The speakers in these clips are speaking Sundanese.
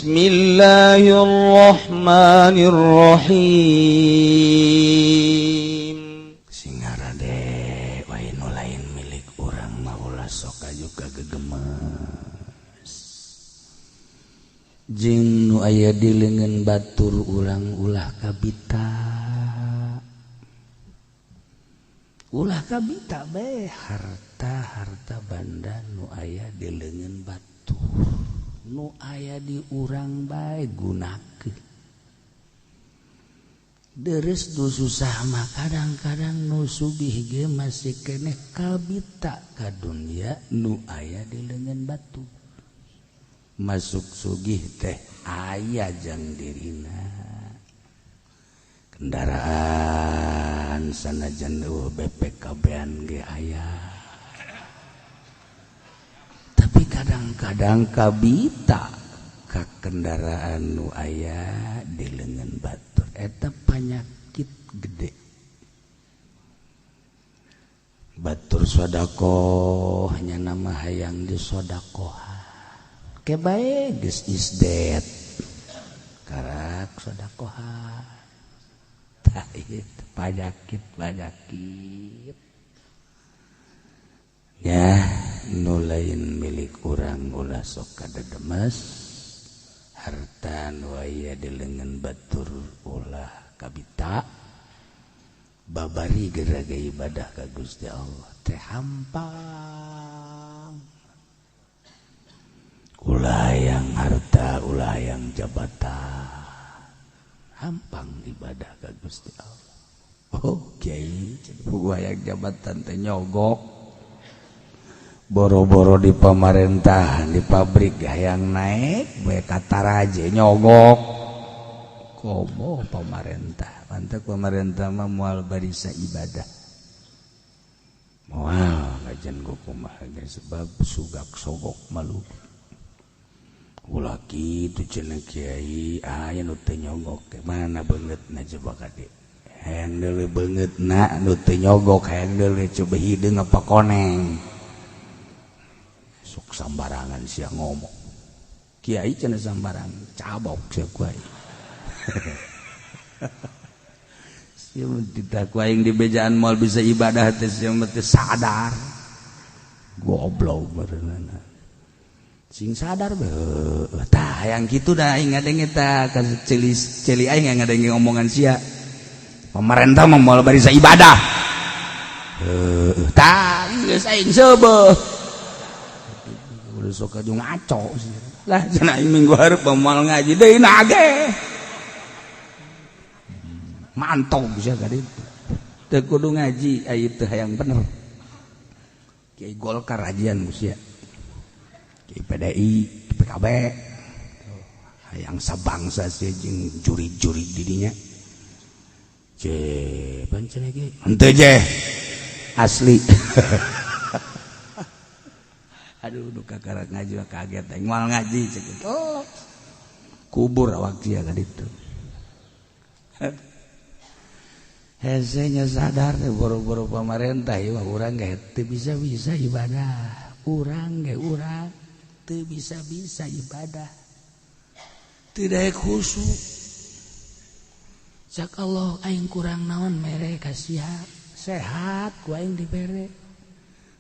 Bismillahirrahmanirrahim. Singarade wae nu lain milik urang mah ulah sok aju kagegemes. Jeung nu aya di leungeun batur urang ulah kabita. Ulah kabita bae harta-harta banda nu aya di leungeun batur. Nu aya di urang bae gunakeun. Deres nu susah mah kadang-kadang nu sugih ge masih keneh kabita ka dunya nu aya di leungeun batu. Masuk sugih teh aya jang dirina. Kendaraan sanajan eueuh BPKB-an ge aya. Kadang-kadang kabita ka kendaraan nu aya di leungeun batur eta panyakit gede. Batur sodakoh nya nama hayang disodakohan ke bae geus is dead karak sodakohan tah ieu panyakit ya nu lain milik urang ulah sok kadedemes. Harta nu aya di leungeun batur ulah kabita. Babari gerage ibadah ka Gusti Allah teh hampang. Ulah yang harta, ulah yang jabatan, hampang ibadah ka Gusti Allah. Oh kiai puguh hayang jabatan teh nyogok. Boro-boro di pemerintahan, di pabrik hayang naik bae kataraje nyogok. Komo pemerintah, mantap pemerintah mah moal barisa ibadah. Moal ngajen kumaha ge sebab sugak sogok malu. Ulah kitu cenah kiai aya nu teu nyogok teh mana beungeutna coba ka dieu. Hayang deuleu beungeutna nu teu nyogok hayang deuleu coba hideung apa koneng. Sok sambarangan sia ngomong. Kiai cenah sambarangan, cabok sia ku aing. Sia mah ditah ku aing di bejaan moal bisa ibadah teh sia mah teu sadar. Goblok berenana. Sing sadar bae. Tah hayang kitu da aing ngadenge tah ka celi aing ngadenge omongan sia. Pemerintah mah moal barisa ibadah. Heuh, tah geus aing seubeuh. Sok aju ngaco sih. Lah cenah aing minggu hareup moal ngaji deui nage. Mantog sia ka ditu. Teu kudu ngaji aya teu hayang bener. Kiai Golkar ajian ku sia. Kiai PDI, PKB. Hayang sabangsa sia jeung juri-juri di dinya. Je, pan cenah ge. Henteu je. Asli. Aduh duka karak ngaji kaget aing moal ngaji cek. Oh. Kubur awak sia ka ditu. Hese nya sadar teh boro-boro pamarentah ieu mah urang ge teu bisa-bisa ibadah. Urang ge urang teu bisa-bisa ibadah. Teu daek khusyuk. Cak Allah aing kurang naon mere ka sia. Sehat ku aing dibere.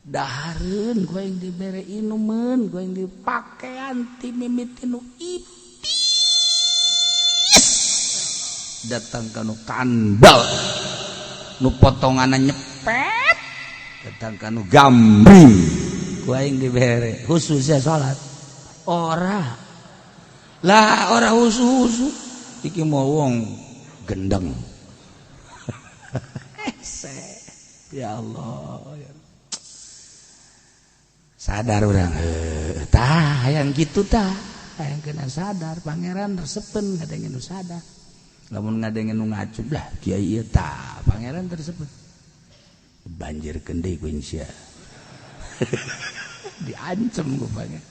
Dahareun ku aing dibere, inumeun ku aing dipakean ti mimiti nu ipis datang ka nu kandel nu potonganna nyepet datang ka nu gambring ku aing dibere. Khususnya salat ora lah, ora khusus iki mau wong gendeng. Ya Allah ya. Sadar urang tah hayang kitu tah hayang kena sadar pangeran resepen ngadenge nu sadar. Lamun ngadenge nu ngacu lah kiai ieu tah pangeran resepen banjirkeun deui ku sia. Diancem ku pangeran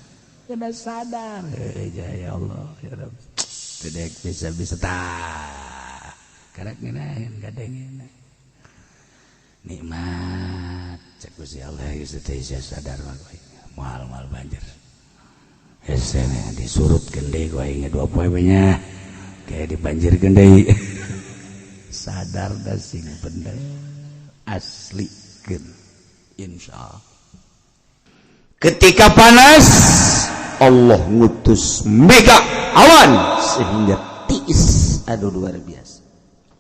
kena sadar. Ya Allah ya Rabb teu daek bisa-bisa tah karek ngeunaheun kadengena nikmat cek Gusti Allah geus teh sadar mah moal-moal banjir. Hese disurut gede ku aing 2 poe nya, kayak dibanjir gede. Sadar dah, sing bener, asli insya Allah. Ketika panas, Allah ngutus mega awan sehingga tiis. Aduh, luar biasa.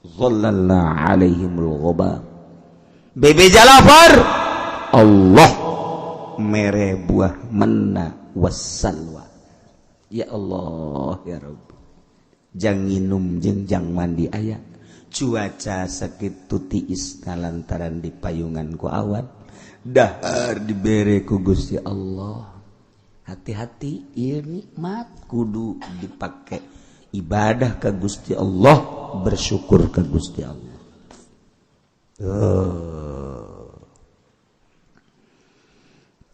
Zallalna alaihimul ghamam. Bebeja lapar, Allah mere buah manna wassalwa. Ya Allah ya Rabbi, jang nginum jeung jang mandi aya. Cuaca sakitu tiis lantaran di payungan ku awan, dahar dibere ku Gusti Allah. Hati-hati, ieu nikmat kudu dipakai ibadah ke Gusti Allah, bersyukur ke Gusti Allah.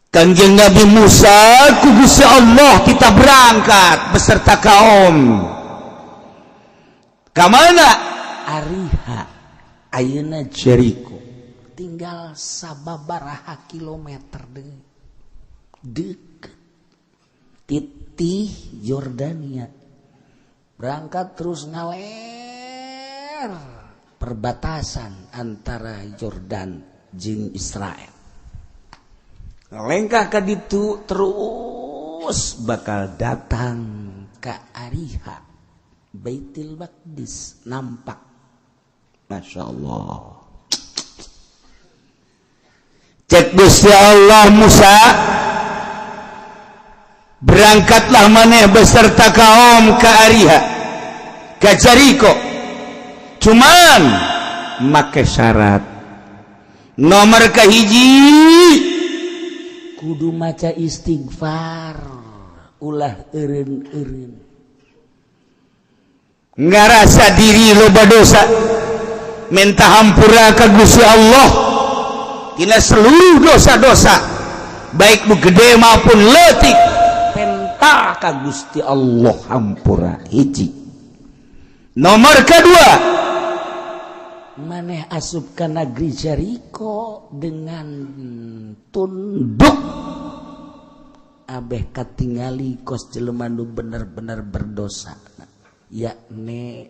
Kanjeng Nabi Musa ku Gusti Allah kita berangkat beserta kaum. Kamana? Ariha, ayeuna Jericho, tinggal sababaraha kilometer deui, deket titih Yordania. Berangkat terus ngaler perbatasan antara Yordan jeung Israel, lengkah ka ditu terus bakal datang ke Ariha, Baitul Maqdis nampak. Masya Allah. Cek Gusti Allah, "Musa, berangkatlah maneh beserta kaum ke Ariha, ke Jericho, cuman make syarat. Nomor kahiji, kudu maca istighfar, ulah eureun-eureun, ngarasa diri loba dosa, minta hampura ke Gusti Allah tina seluruh dosa-dosa, baik nu gede maupun leutik, penta ka Gusti Allah hampura." Hiji. Nomor kedua, maneh asup ka negeri Jericho dengan tunduk, abeh katingali kos jelema nu bener-bener berdosa, yakni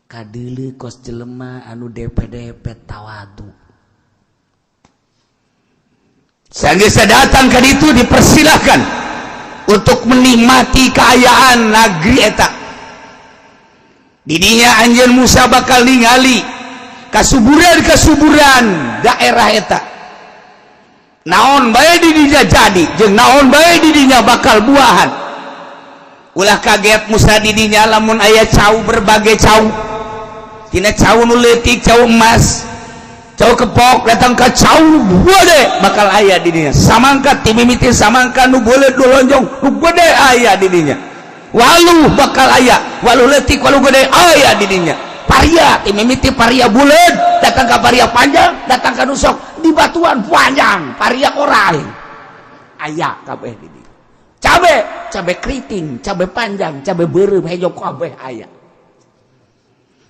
kadeuleu kos jelema anu DPDP tawadu. Sanggeus datang ke itu, dipersilahkan untuk menikmati keayaan negeri eta. Didinya anjeun Musa bakal ningali kasuburan-kasuburan daerah eta. Naon bae di dinya jadi, jeung naon bae di dinya bakal buahan. Ulah kaget Musa di dinya lamun aya cau, berbagai cau. Tina cau nu leutik, cau emas, cau kepok, datang ke cau gede bakal aya di dinya. Samangka timimiti samangka nu buleud, nu lonjong, nu gede aya di dinya. Waluh bakal aya, waluh leutik, waluh gede aya di dinya. Paria, timimiti paria buleud, datang ke paria panjang, datang ke nusok di batuan panjang, paria koral aya kabeh di dinya. Cabe, cabe keriting, cabe panjang, cabe beureum, hejo, kabeh aya.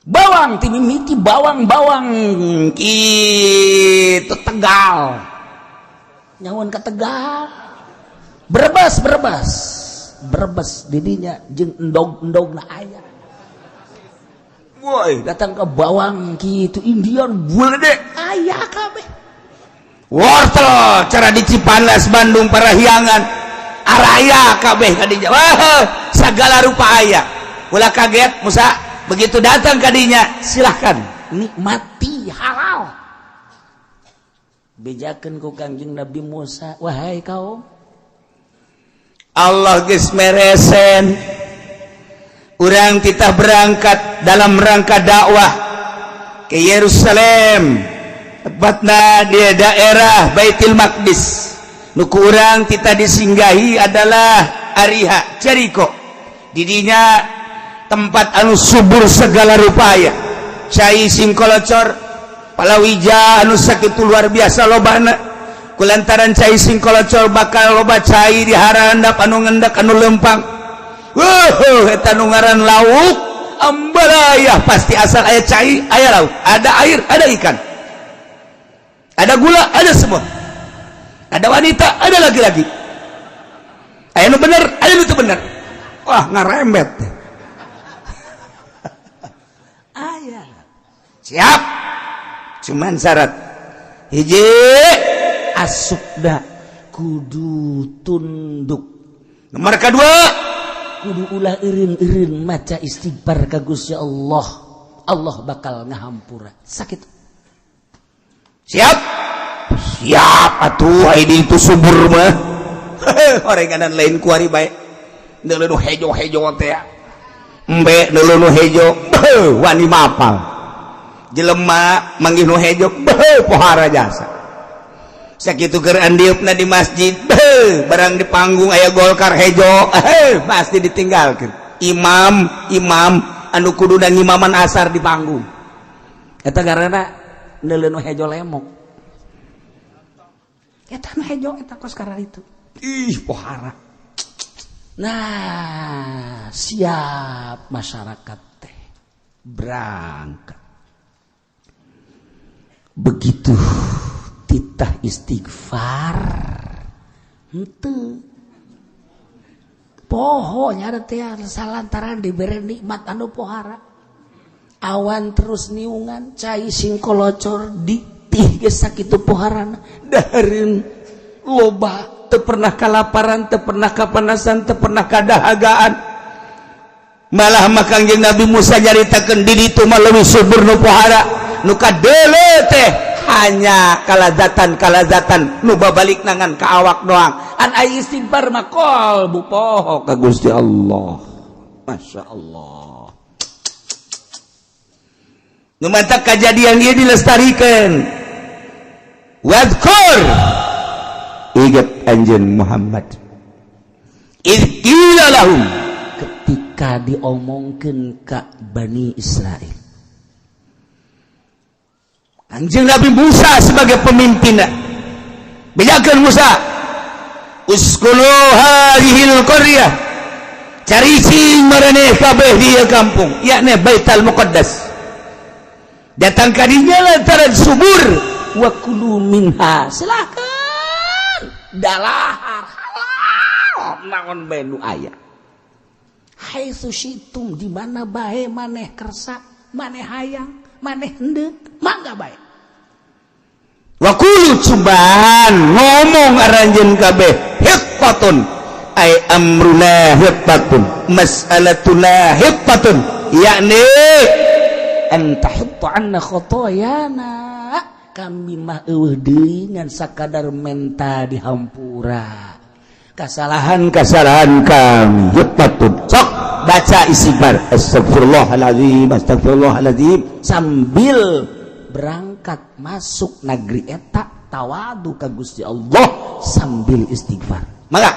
Bawang, timimiti bawang, bawang kitu Tegal, nyawan ke Tegal, Brebes, Brebes, Brebes didinya jeung endog-endog na aya. Woi, datang ke bawang kitu Indian deh aya kabeh. Wortel cara di Cipanas, Bandung, Parahyangan, araya kabeh kadinya. Wah, segala rupa aya. Ulah kaget Musa begitu datang kadinya, silahkan nikmati, halal. Bejakeun ku Kangjeng Nabi Musa, "Wahai kaum, Allah geus meresen urang kita berangkat dalam rangka dakwah ke Yerusalem, tepatnya di daerah Baitul Maqdis. Nu ku urang kita disinggahi adalah Ariha, Jericho. Didinya tempat anu subur segala rupaya, cai singkolocor, palawija anu sakitu luar biasa lobana. Kulantaran cai singkolocor bakal loba cai di harandap, anu ngendak, anu lempang. Wuh, eta nu ngaran lauk ambalayah. Pasti asal aya cai aya lauk, ada air ada ikan, ada gula, ada semua, ada wanita, ada laki-laki. Aya nu bener, aya nu teu bener. Wah, ngarembet. Aya. Siap. Cuman syarat. Hiji, asupna kudu tunduk. Nomor kedua, kudu ulah eureun-eureun maca istighfar ka Gusti Allah. Allah bakal ngahampura. Sakit. Siap. Siap atuh, ai itu subur mah. Orenganan lain kuari bae. Neuleuh nu hejo-hejo teh. Embe neuleuh nu hejo, beuh, wani mapal. Jelema manggih nu hejo, beuh, pohara jasa. Sakitu keur andieupna di masjid, beuh, barang di panggung aya Golkar hejo, pasti ditinggalkeun. Imam, imam anu kudu ngimaman asar di panggung. Eta karena neuleuh nu hejo lemok. Eta nu hejo eta kos karena itu. Ih, pohara. Nah, siap masyarakat teh berangkat. Begitu titah istighfar, henteu poho nya teh salantaran diberi nikmat anu pohara. Awan terus niungan, cai sing kolocor ditih geus sakitu poharana, dahareun loba, teu pernah kalaparan, teu pernah kapanasan, teu pernah kadahagaan. Malah mah Kangjeng Nabi Musa nyaritakeun di ditu mah leuwih subur nu pohara, nu kadeuleu teh hanya kalazatan-kalazatan nu babalik nangan ka awak doang. An ai istighfar mah kolbu poho ka Gusti Allah. Masya Allah. Nu matak kajadian ieu dilestarikan. Wadkur, ingat anjeun Muhammad, idz qila lahum, ketika diomongkeun ka Bani Israel. Kanjeng Nabi Musa sebagai pemimpin, bejakeun Musa, uskunu hadhil qaryah, caricing maraneh kabeh di ieu kampung, yakni Baitul Muqaddas. Datang kadinya lantaran subur, wa kulu minha, silakan dalahar halal naon bae nu aya, haitsu syitum, di mana bae maneh kersa, maneh hayang, maneh hendeuk, mangga bae. Wa qulu, cobaan ngomong aranjeun kabeh, hittatun ay amruna hittatun, mas'alatuna hittatun, yakni an tahutta anna khotoyana, kami mah eueuh deui ngan sakadar menta dihampura kesalahan-kesalahan kami. Hittatun, sok baca istighfar, astagfirullahalazim, astagfirullahalazim. Sambil berangkat masuk negeri eta, tawadu ka Gusti Allah sambil istighfar. Maka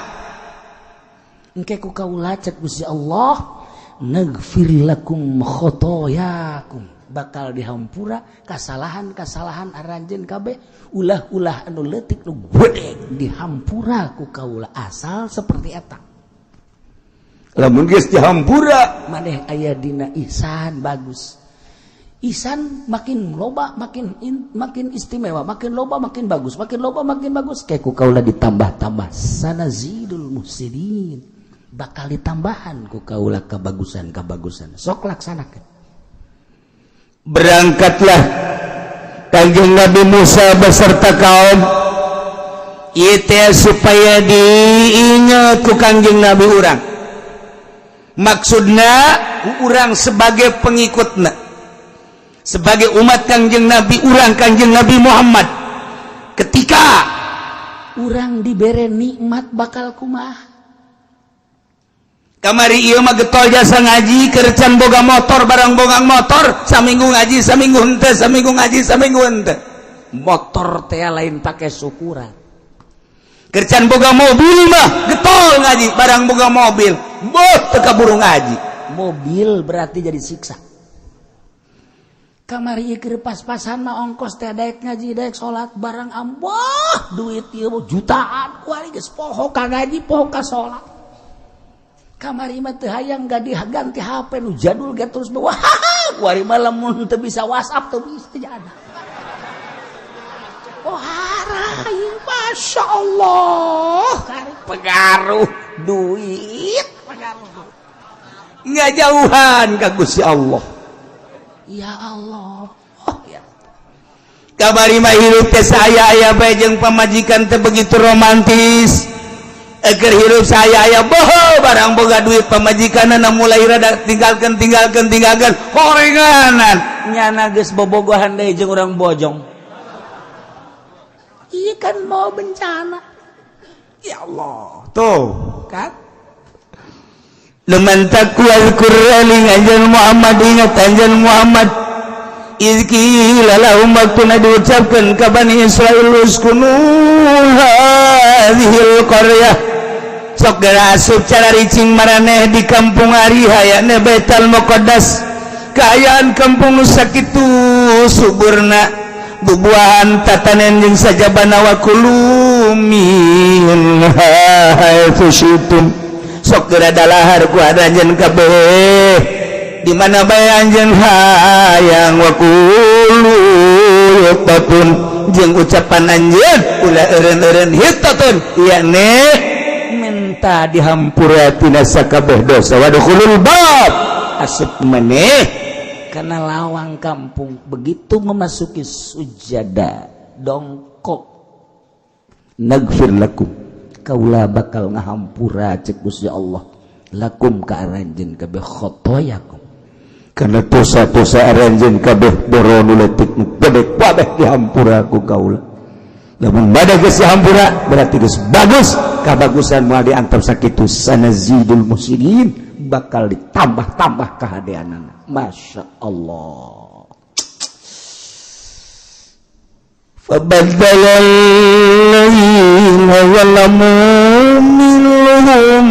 engke ku kaula cek Gusti Allah, nagfir lakum khotoyakum, bakal dihampura kesalahan-kesalahan aranjeun kabeh, ulah-ulah anu leutik nu gede dihampura ku kaula asal seperti eta. Lamun geus dihampura, maneh aya dina ihsan, bagus. Ihsan makin loba makin makin istimewa, makin loba makin bagus, makin loba makin bagus. Kayak ku kaula ditambah-tambah, sanazidul muhsinin, bakal ditambahan ku kaula kebagusan kebagusan. Sok laksanakan. Berangkatlah Kanjeng Nabi Musa beserta kaum itu supaya diingat ku Kanjeng Nabi urang, maksudna ku urang sebagai pengikutna, sebagai umat Kanjeng Nabi urang, Kanjeng Nabi Muhammad, ketika urang dibere nikmat bakal kumaha. Kamari ieu mah getol jasa ngaji, keur can boga motor. Barang boga motor, saminggu ngaji, saminggu henteu, saminggu ngaji, saminggu henteu. Motor teh lain pakai syukuran. Keur can boga mobil mah getol ngaji, barang boga mobil, boh, teu kaburu ngaji. Mobil berarti jadi siksa. Kamari keur pas-pasan mah ongkos teh daek ngaji, daek salat. Barang amboh duit ieu jutaan, kuari geus poho ka ngaji, poho ka salat. Kamari mah teu hayang ganti HP nu jadul ge terus, wah, kuari mah lamun teu bisa WhatsApp teu bisa jadi. Oh, harai, Masya Allah. Pengaruh Duit ngajauhan ka Gusti Allah. Ya Allah, oh ya. Kamari mah hirup teh saya aya bae jeung pamajikan teh begitu romantis. Eger hirup saya aya boho, barang boga duit pamajikanna mulai rada tinggalkan, tinggalkan, tinggalkan, horenganan nyana geus bobogohan deui jeung urang Bojong. Iya kan, mau bencana. Ya Allah, tuh kan. Leman taqwal Qur'an, anjeun Muhammad, ingat anjeun Muhammad. Idz qila lahum, waktuna diucapkeun ka Bani Israil, uskunu hadhil qaryah, sok geura asup cara ricing maraneh di kampung Ariha, yakni Baitul Muqaddas. Kaayaan kampung sakitu suburna, bubuahan, tatanen jeung sajabana. Wa kulu minha haitsu syi'tum, sok geura dalahar ku anjeun kabeh di mana bae anjeun hayang. Wa qulu hittatun, jeung ucapan anjeun ulah eureun-eureun, hittatun yakni minta dihampura tina sakabeh dosa. Wadkhulul bab, asup maneh karena lawang kampung. Begitu memasuki sujada, dongkok, naghfir lakum, kaula bakal ngahampura, cek Gusti Allah, lakum ka aranjeun kabeh, khotoyakum, karena dosa-dosa aranjeun kabeh, boro nu leutik nu gede, kabeh dihampura ku kaula. Lamun bada geus dihampura berarti geus bagus. Kabagusan moal diantep sakitu. Sanazidul muhsinin, bakal ditambah-tambah kahadeanana. Masya Allah. فبدل الذين ظلموا منهم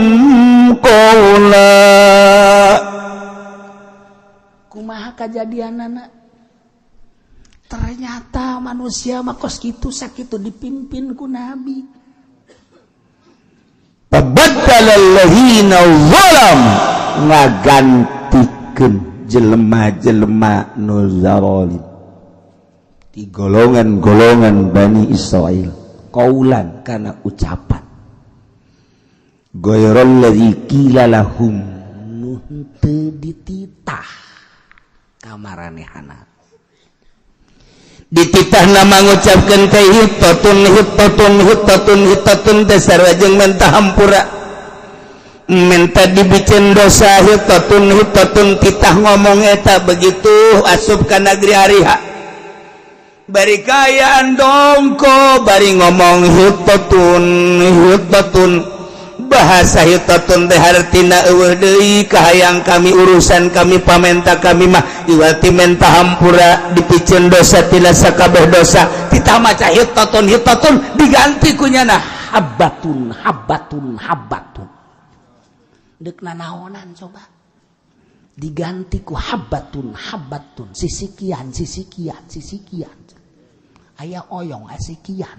قولا. Kumaha kajadianana? Ternyata manusia mah kos kitu, sakitu dipimpin ku nabi. فبدل الذين ظلموا, ngagantikeun jelema-jelema nu zalim di golongan-golongan Bani Israel, qaulan, kana ucapan, ghairal ladzi qila lahum, nu henteu dititah kamaranehana. Dititah nama ngucapkeun teh hittatun, hittatun, hittatun, hittatun teh sarua jeung menta hampura, minta dibicen dosa. Hittatun, hittatun, titah ngomong eta. Begitu asup ka negeri Ariha, bari kayaan dongko, bari ngomong hittatun, hittatun. Bahasa hittatun teh hartina eueuh deui kahayang kami, urusan kami, pamenta kami mah iwati menta hampura, dipicen dosa tina sakabeh dosa. Titah maca hittatun, hittatun, diganti ku nyana habbatun, habbatun, habbatun. Dek nanaonan coba diganti ku habbatun, habbatun, sisikian, sisikian, sisikian. Aya oyong aya sikian,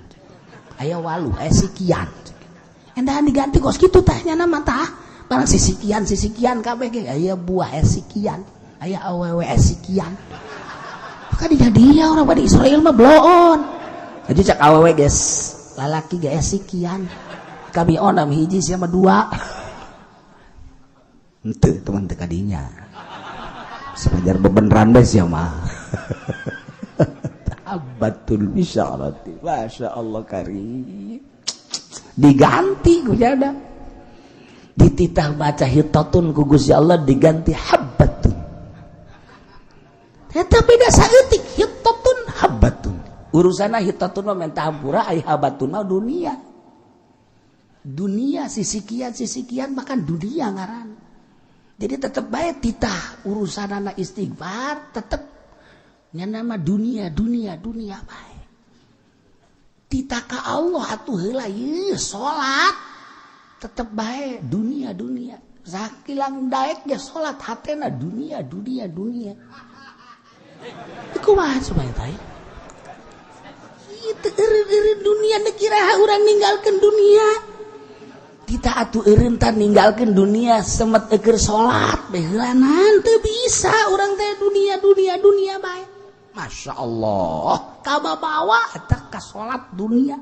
aya walu aya sikian. Endahan diganti kos kitu tah nyana mah tah. Barang sisikian, sisikian kabeh ge. Aya buah aya sikian, aya awewe aya sikian. Maka dia orang pada Israel mah bloon aja. Cak awewe guys, lalaki ge aya sikian. Kami onam hiji, siapa dua. Henteu teman teu kadinya. Sepajar bebeneran bae sia mah. Habbatul bisyarati. Masya Allah karim. Diganti ku jada. Dititah baca hittatun ku Gusti Allah diganti habbatun. Eta beda saeutik, hittatun, habbatun. Urusanna hittatun mah minta hampura, ai habbatun mah dunia. Dunia sisikian, sisikian, bahkan dunia ngaran. Jadi tetep baik titah urusan anak istighfar, tetep nama dunia, dunia, dunia baik. Titah ka Allah atuh heula ieu salat, tetep baik dunia, dunia. Sakilang daek ge salat, hatena dunia, dunia, dunia. Kumaha coba eta? Itu eureun dunia, iraha urang ninggalkeun dunia? Kita atuh eureun tah ninggalkeun dunia semet eukeur salat bae heulanan, teu bisa urang teh dunia, dunia, dunia bae. Masya Allah, kababawa eta ka salat dunia.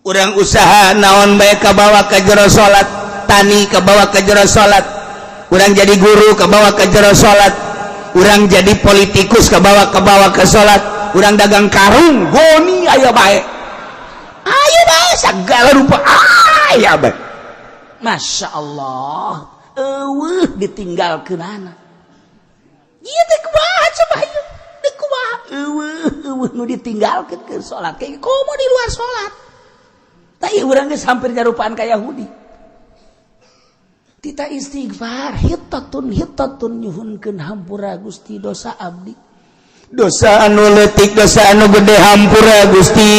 Urang usaha naon bae kabawa ka jero salat. Petani kebawa ke jero salat, urang jadi guru kebawa ke jero salat, urang jadi politikus kebawa kebawa ke salat, urang dagang karung goni aya bae, ayo bae, segala rupa aya bae. Masya Allah, eueuh ditinggalkeun anak. Ieu teh kumaha coba ieu? Teh kumaha? Eueuh, eueuh nu ditinggalkeun ke salat. Kayak komo di luar salat. Tah ieu urang geus hampir nyarupaan ka Yahudi. Tita istighfar, hittatun hittatun, nyuhunkeun hampura, Gusti, dosa abdi. Dosa anu leutik, dosa anu gede, hampura, Gusti.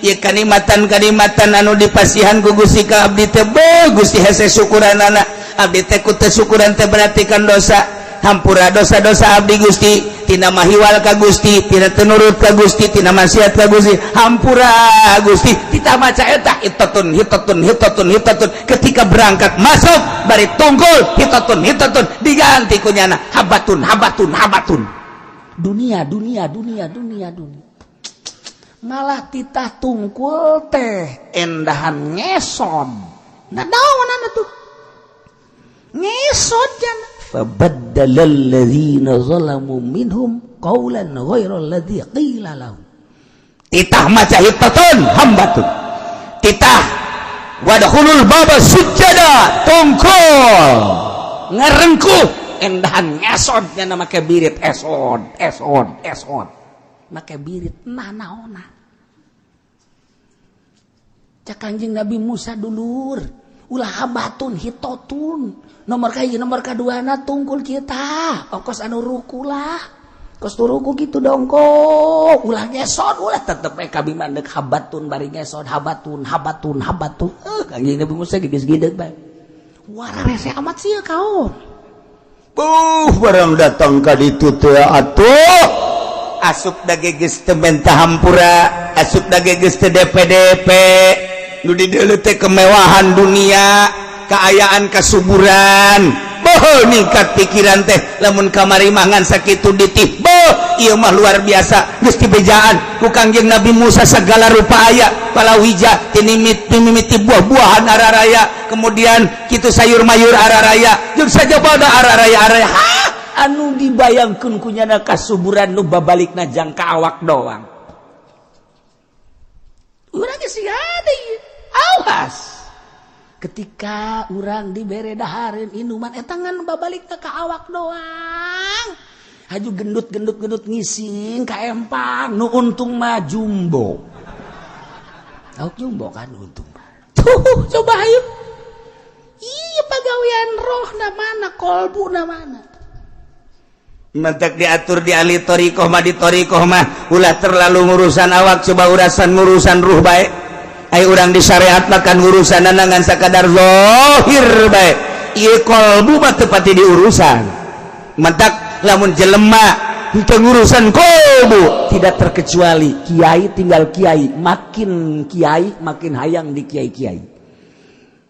Ya, kanikmatan kanikmatan anu dipasihan ku Gusti ka abdi teh, Gusti, hese syukuranana abdi teh. Ku teu syukuran teh berarti kan dosa. Hampura dosa-dosa abdi, Gusti, tina mahiwal ka Gusti, tina teu nurut ka Gusti, tina maksiat ka Gusti, hampura, Gusti. Kita maca eta hittatun hittatun hittatun hittatun ketika berangkat masuk, bari tunggul hittatun hittatun, diganti ku nyana habatun habatun habatun. Dunia, dunia, dunia, dunia, dunia. Malah titah tungkul teh endahan ngesod. Nah, naon tuh? Ngesod jana. Fabaddala alladzina zalamu minhum qawlan ghayra alladzi qila lahum. Titah maca hittatun hambatun, titah wadkhulul baba sujada, tungkul ngarengkuh, endahan ngesod nya, make birit, esod esod esod, make birit. Nah, naona cak Kanjeng Nabi Musa, dulur, ulah habatun, hitotun nomor kahiji, nomor kaduana tungkul kita okos anu ruku lah, kos ruku gitu dongko, ulah ngesot, ulah tetep eh kami mandek habatun bari ngesot, habatun habatun habatun. Eh, Kanjeng Nabi Musa geus gideg bae, wara rese amat sih kau. Buh, barang datang ka ditu teh atuh asup dage geus teu menta hampura, asup dage geus teu DPDP, nu di dieu teh kemewahan dunia, keayaan, kesuburan. Boh, ningkat pikiran teh lamun kamari mangan sakitu ditih. Boh, ieu mah luar biasa, geus dibejaan ku Kangjeng Nabi Musa segala rupa aya, palawija tinimit mimiti buah-buahan araraya, kemudian kitu sayur mayur araraya, jeung sajabana araraya araraya. Anu dibayangkeun ku nyana kasuburan nu babalikna jangka awak doang. Urang geus ada ieu. Awas ketika urang dibere dahareun inuman eta ngan babalikna ka awak doang, haju gendut gendut gendut, ngising ka empang, nu untung mah jumbo. Tahu jumbo kan? Untung tuh, coba ayo. Iya, pagawean roh na mana, kolbu na mana? Mentek diatur di ahli thoriqoh mah, di thoriqoh mah ulah terlalu ngurusan awak, coba urusan ngurusan ruh baik. Ayo, urang di syariat makan urusan ngan sakadar zahir baik, ieu kolbu mah teu pati diurusan. Mentak lamun jelema teu ngurusan kolbu, tidak terkecuali kiai, tinggal kiai, makin kiai makin hayang di kiai kiai.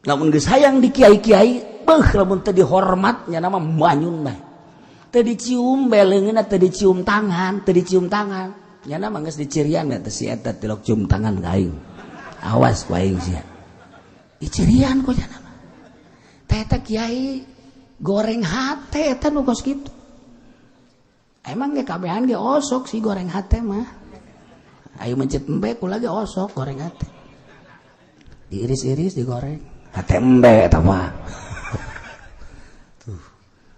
Lamun geus hayang di kiai kiai, beuh, lamun teu dihormatnya nama manyun bae, teu dicium beleungeunna, teu dicium tangan, teu dicium tangan nya nama geus dicirian. Teh si eta tilok cium tangan ka aing, awas ku aing sia, dicirian ku nya nama teh. Eta kiai goreng hate, eta nu kos kitu. Emang ge kabehan ge osok sih goreng hate mah. Ayo mencet embe kula ge osok goreng hate, diiris-iris digoreng hate embe eta mah. Tuh,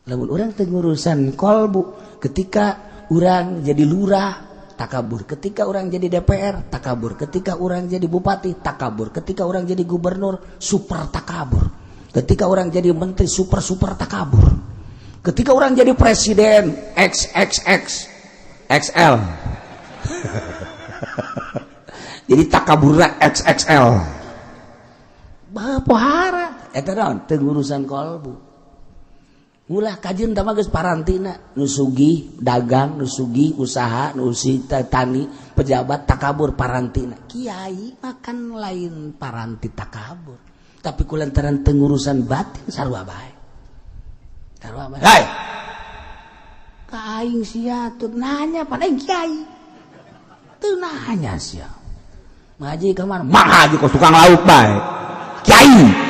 lamun urang teu ngurusan kolbu, ketika urang jadi lurah takabur, ketika orang jadi DPR takabur, ketika orang jadi bupati takabur, ketika orang jadi gubernur super takabur, ketika orang jadi menteri super super takabur, ketika orang jadi presiden XXX XL, jadi takaburna XXL. Pohara eta naon? Teu ngurusan kolbu. Ulah kajeun tah mah geus parantina, nu sugih dagang, nu sugih usaha, nu tani, pejabat takabur parantina. Kiai makan lain paranti takabur, tapi kulantaran teu ngurusan batin, sarua bae, sarua bae. Hai. Ka aing sia tuh nanya, pan aing kiai teu nanya sia ngaji ka mana. Mah haji kos tukang lauk bae kiai.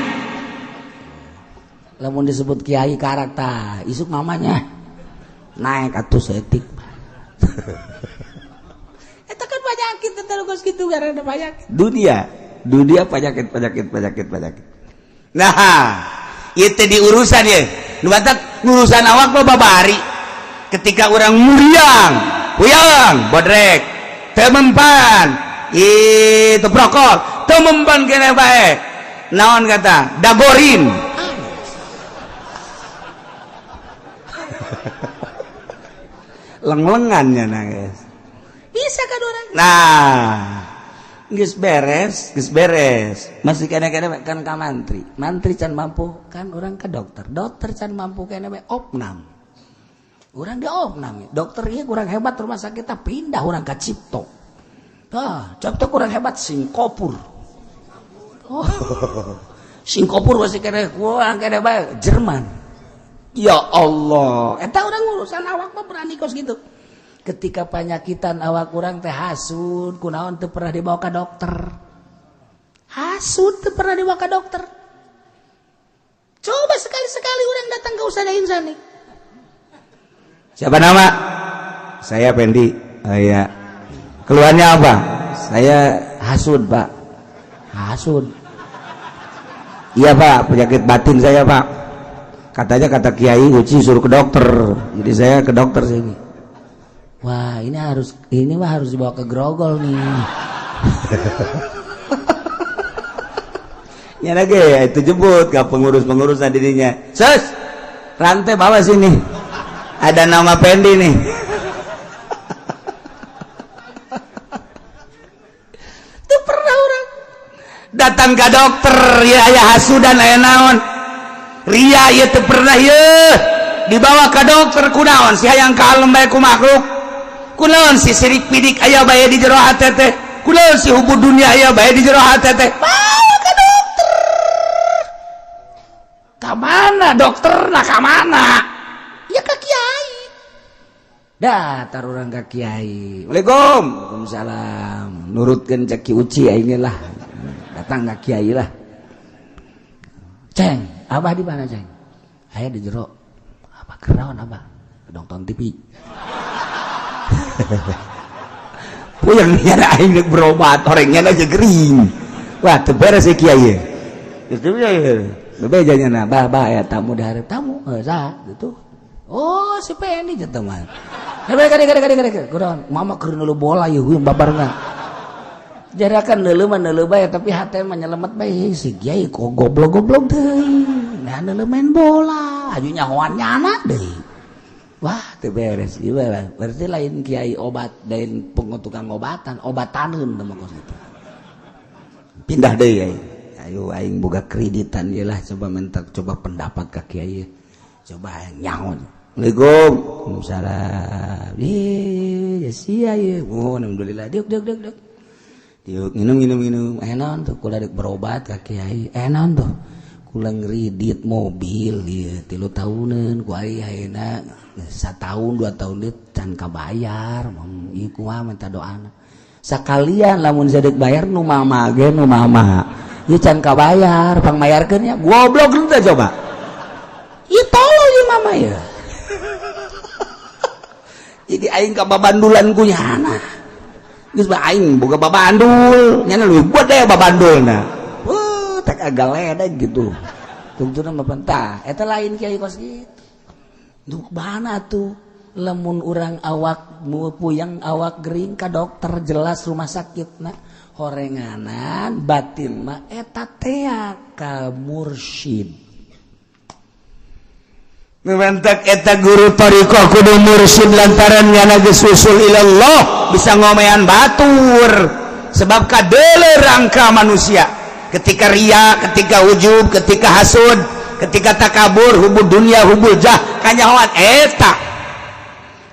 Lamun disebut kiai karakter isuk mamanya naik atuh setik. Eta kan penyakit terus gitu karena ada penyakit. Dunia, dunia penyakit, penyakit, penyakit, penyakit. Nah, itu di urusan ya. Nu matak urusan awak lo babari. Ketika orang muriang, puyang, bodrek, teu mempan, itu prokol, teu mempan kene bae. Naon kata? Dagorin. Leng-lengannya nangis. Bisa kan orang? Nah, geus beres, geus beres. Masih kene-kene kan ka mantri. Mantri can mampu kan orang ke dokter. Dokter can mampu kene we opnam. Urang di opnam. Dokter ieu kurang hebat rumah sakit tah pindah urang ka Cipto. Tah, Cipto kurang hebat Singkopur. Oh. Singkopur masih kene kurang kene bae Jerman. Ya Allah, eta urang urusan awak mah berani kos gitu. Ketika panyakitan awak kurang teh hasud, kunaon teu pernah dibawa ke dokter. Hasud teu pernah dibawa ke dokter. Coba sekali-sekali orang datang ke Ustazah Insani. Siapa nama? Saya Pendi. Oh, iya. Keluhannya apa? Saya hasud, Pak. Hasud. Iya, Pak, penyakit batin saya, Pak. Katanya kata Kiai Uci suruh ke dokter. Jadi saya ke dokter sini. Wah, ini mah harus dibawa ke Grogol nih. Ya lagi itu jemput ke pengurus-pengurus dirinya. Sus, rantai bawa sini. Ada nama Pendi nih. Itu pernah orang datang ke dokter ya aya hasudan aya naon. Ria ya teu pernah ye dibawa ke dokter kunaon si hayang kalem bae ku makhluk. Kunaon si sirik pidik aya bae di jero hate teh. Kunaon si hubud dunia aya bae di jero hate teh. Bawa ke dokter. Ka mana dokter? Nah ka mana? Ya ke kiai. Datar urang ka kiai. Waalaikum. Waalaikumsalam. Nurutkeun cek Ki Uci aing lah. Datang ka kiai lah. Ceng, abah di mana ceng? Aya di jero. Abah kenaon abah? Nonton TV. Puyeng nyana aing rek berobat orangnya aja gering. Wah, teu beres si kiai. Geus teu bebeja nyana, bah bah aya tamu di hareup tamu. Heuh saha gitu. Oh, si Pendi jeung teman. Kade kade kade kade kade. Kunaon? Mama keur neuleuh bola ieu heuh babarengan. Jarakan neuleuh mah neuleuh bae tapi hate mah nyelemet bae si kiai kok goblok-goblok deui. Nah neuleuh main bola, aju nyahoan nyana deui. Wah, teu beres ieu lah. Berarti lain kiai obat, lain tukang obatan, obataneun teh mah kos kitu. Pindah deui aing. Ayo aing boga kreditan ieu lah coba minta coba pendapat ka kiai. Coba nyaho. Assalamualaikum. Waalaikumsalam. Ih, ya sia ieu. Oh, alhamdulillah. Diuk diuk diuk diuk. Diuk minum minum minum. Naon tuh kula deuk berobat ka kiai. Naon tuh? Kula ngredit mobil ieu 3 tahuneun ku aing ayeuna 1 tahun 2 tahun deui can kabayar. Ieu kumaha minta doana. Sakalian lamun sadeuk bayar nu mama ge nu mama. Ieu can kabayar, pangmayarkeun nya. Goblok teh coba. Ieu tolol ieu mama ieu. Jadi aing ka babandulan ku nyana. Geus bae aing boga babandul, nyana leuwih gede babandulna. Wah, tak agak ledeg gitu. Tungtuna mah pentah. Eta lain kiai kos kitu. Duh mana tuh? Lamun urang awak puyeng awak gering ka dokter jelas rumah sakit na horenganan batin mah eta tea ka mursyid. Mentak eta guru thariqah kudu mursyid lantaran nyana geus usul ilallah bisa ngomean batur sebab kadeuleu rangka manusia ketika ria, ketika ujub, ketika hasud, ketika takabur, hubud dunia, hubul jah, kanyahoan eta